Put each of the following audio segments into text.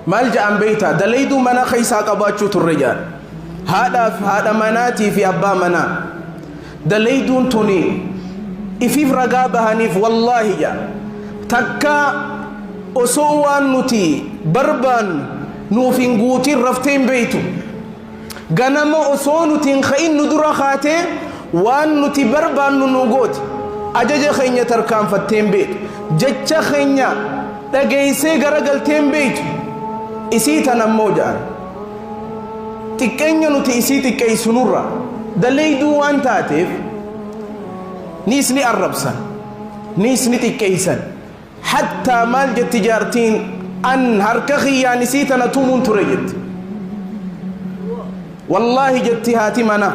Maal ja'an beeytaa? Dalayduu mana keeysaa qabaachuu turre ja'an. Haadhaaf haadha manaatii fi abbaa manaa. Dalayduun tuni ifiif ragaa bahaniif wallaahi ja'an. Takkaa osoo waan nuti barbaannu nuuf hin guutin raftee hin beeytu. Ganama osoo nuti hin ka'in nu dura kaatee waan nuti barbaannu nu gooti. Ajaja keenya tarkaanfattee hin beektu. Jecha keenya dhageessee garagaltee hin beektu. Isii tana immoo ja'an. Xiqqeenya nuti isii xiqqeessinurra daleeyduu waan taateef niis ni arrabsan, niis ni xiqqeessan. Hattaa maal jetti jaartiin an harka kiyyaan isii tana tumuun ture jetti. Wallaahi jetti haati manaa.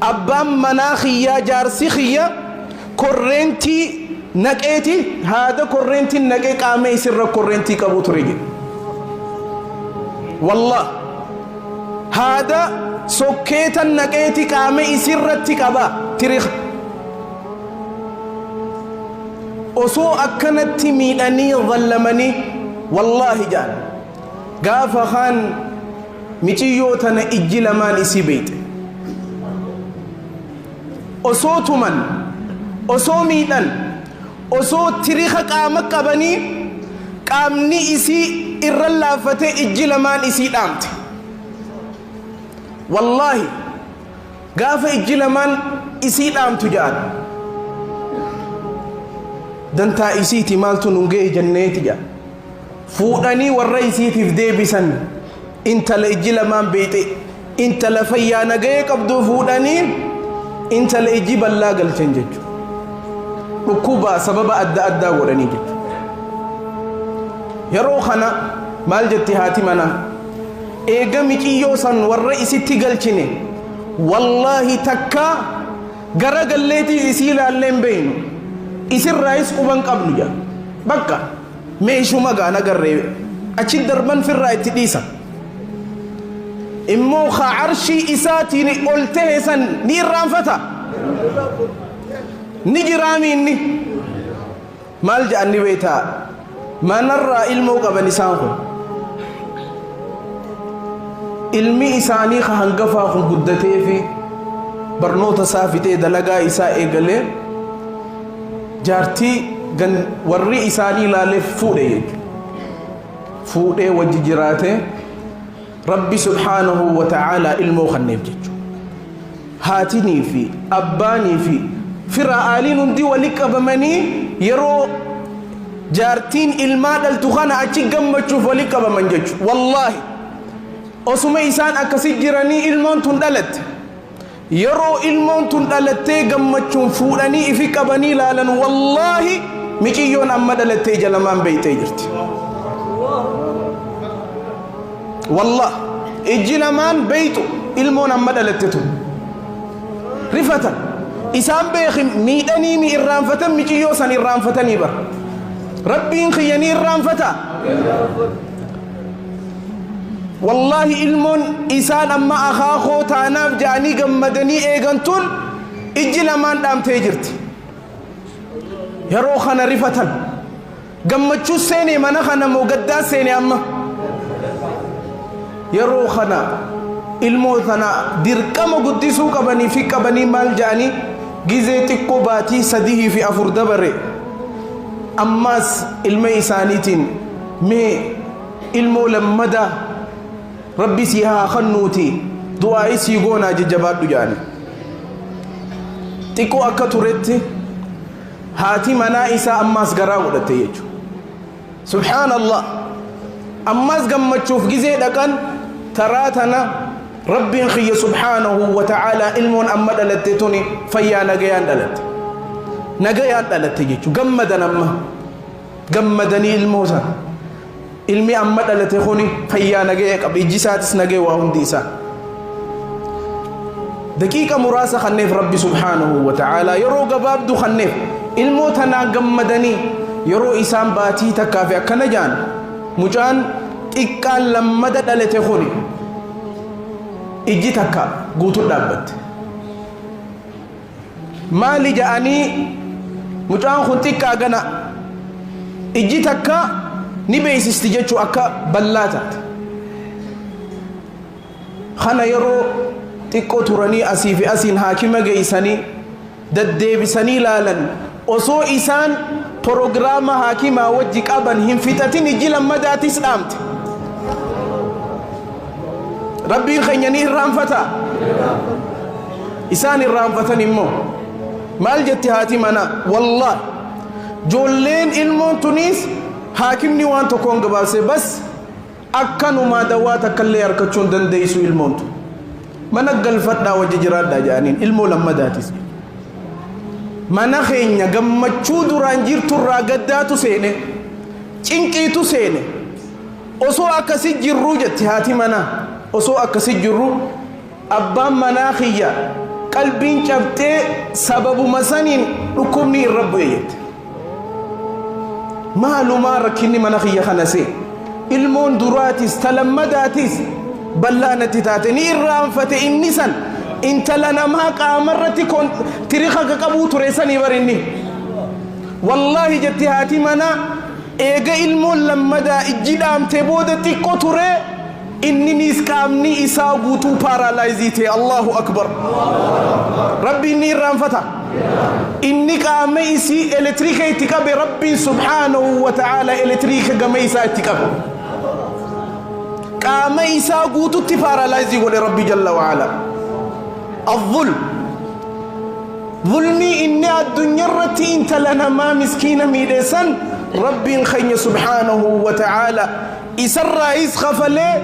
Abbaan manaa kiyyaa jaarsi kiyya korreentii naqeeti haada korreentiin naqee qaama isirra korreentii qabu ture jedhe. Wallah haada sokkeetan naqeeti qaama isirratti qaba tiriika. Osoo akkanatti miidhanii zallamanii wallaahi ja'an gaafa kaan miciyyoo tana ijji lamaan isii beeyxe. Osoo tuman, osoo miidhan, osoo tirika qaama qabanii qaamni isii irra laaffatee ijji lamaan isii dhaamte. Wallaahi Gaafa ijji lamaan isii dhaamtu ja'an. Dantaa isiiti maaltu nun ga'e jenneeti ja'an. Fuudhanii warra isiitiif deebisan intala ijji lamaan beeyxe intala fayyaa nagayee qabdu fuudhanii intala ijji ballaa galchan jechuudha. Dhukkuba sababa adda addaa godhanii jechuudha. Yeroo kana maal jetti haati manaa? Eega miciyyoo san warra isitti galchine wallaahi takkaa gara galleetiis isii laallee hin beeynu isirraayis quba hin qabnu jedha. Bakka meeshuma gaa nagarree achi darban firraa itti dhiisan. Immoo ka arshii isaatiin ol tahe san ni irraanfata? Ni jiraami inni? Maal ja'an ni beeytaa? Manarraa ilmoo qaban isaan kun. Ilmi isaanii ka hangafaa kun guddateefi barnoota isaa fixee dalagaa isaa eegalee jaartii gan warri isaanii ilaaleef fuudhe jechuudha. Fuudhee wajji jiraatee Rabbi subhaanahu wa ta'aalaa ilmoo kanneef jechuudha. Haatinii fi abbaanii fi fira aaliin hundi wali qabamanii yeroo jaartiin ilmaa dhaltu kana achi gammachuuf wali qabaman jechuudha. Wallaahi osuma isaan akkasi jiranii ilmoon tun dhalatte. Yeroo ilmoon tun dhalattee gammachuun fuudhanii ifi qabanii laalan wallaahi miciyyoon amma dhalattee ija lamaan beeyxee jirti. Wallah ijji lamaan beeyxu ilmoon amma dhalatte tun. Rifatan. Isaan beeki miidhanii mi irraanfatan miciyyoo san irraanfatanii bar. Rabbiin kiyya ni irraanfata. Wallaahi ilmoon isaan amma akaakoo taanaaf ja'anii gammadanii eegan tun ijji lamaan dhaamtee jirti. Yeroo kana rifatan. Gammachuu seene mana kana moo gaddaa seene amma? Yeroo kana ilmoo tana dirqama guddisuu qabanii fi qabanii maal ja'anii gizee xiqqoo baatii 3 fi 4 dabare ammaas ilma isaaniitiin mee ilmoo lammadaa Rabbi sii haa kannuuti du'aa'ii sii goonaa jajjabaadhu jedhani. Xiqqoo akka turetti haati manaa isaa ammaas garaa godhatte jechuudha. Subhaanallah. Ammaas gammachuuf gizee dhaqan taraa tana Rabbiin kiyya subhaanahu wa ta'aalaa ilmoon amma dhalatte tuni fayyaa nagayaan dhalatte. Nagayaan dhalatte jechuudha. Gammadan amma. Gammadanii ilmoo sana. Ilmi amma dhalate kuni fayyaa nagaya qaba. Ijji isaatis nagaya waa hundi isaa. Daqiiqa muraasa kanneef Rabbi subhaanahu wa ta'aalaa yeroo gabaabdu kanneef ilmoo tanaa gammadanii yeroo isaan baatii takkaa fi akkana jaan mucaan xiqqaan lammada dhalate kuni ijji takka guutuu dhaabbatte. Maali ja'anii mucaan kun xiqqaa gana ijji takka Ni beeysisti jechuu akka ballaa taate. Kana yeroo xiqqoo turanii asii fi asiin haakima geeysanii daddeebisanii laalan, osoo isaan prograama haakimaa wajji qaban hin fixatin ijji lammadaatis dhaamte. Rabbiin keenya ni irraanfataa? Isaan irraanfatan immoo maal jetti haati manaa? Wallaahi joolleen ilmoon tuniis haakimni waan tokkoon gabaabse, bas akkanumaa dawaa takkallee harkachuu hin dandeessu ilmoon tun. Mana galfadhaa wajji jiraadhaa jedhaniin ilmoo lammadaatis. Mana keenya gammachuu duraan jirturraa gaddaatu seene, cinqiitu seene. Osoo akkasi jirruu jetti haati manaa, osoo akkasi jirruu abbaan manaa kiyya qalbiin cabxee sababuma saniin dhukkubni irra bu'e jette. Maalumaa rakkinni mana kiyya kana see? Ilmoon duraatis ta lammadaatis ballaa natti taate. Ni irraanfate inni san intala namaa qaamarratti tirika ka qabuu ture sanii bar inni. Wallaahi jetti haati manaa, eega ilmoon lammadaa ijji dhaamte booda xiqqo ture inniniis qaamni isaa guutuu paaraalaayizii ta'e. Allahu akbar! Rabbiin ni irraanfata? Inni qaama isii elektiriika itti qabe, Rabbiin subhaanahu wa ta'aala elektiriika gama isaa itti qabe. Qaama isaa guututti paaraalaayizii godhe Rabbi jalla wa'ala. Azzulm. Zulmii inni addunyaarratti intala namaa miskiina miidhe san Rabbiin keenya subhaanahu wa ta'aala isarraayis kafalee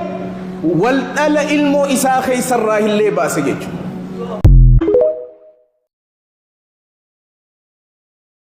wal dhala ilmoo isaa keessarraa illee baase jechuudha.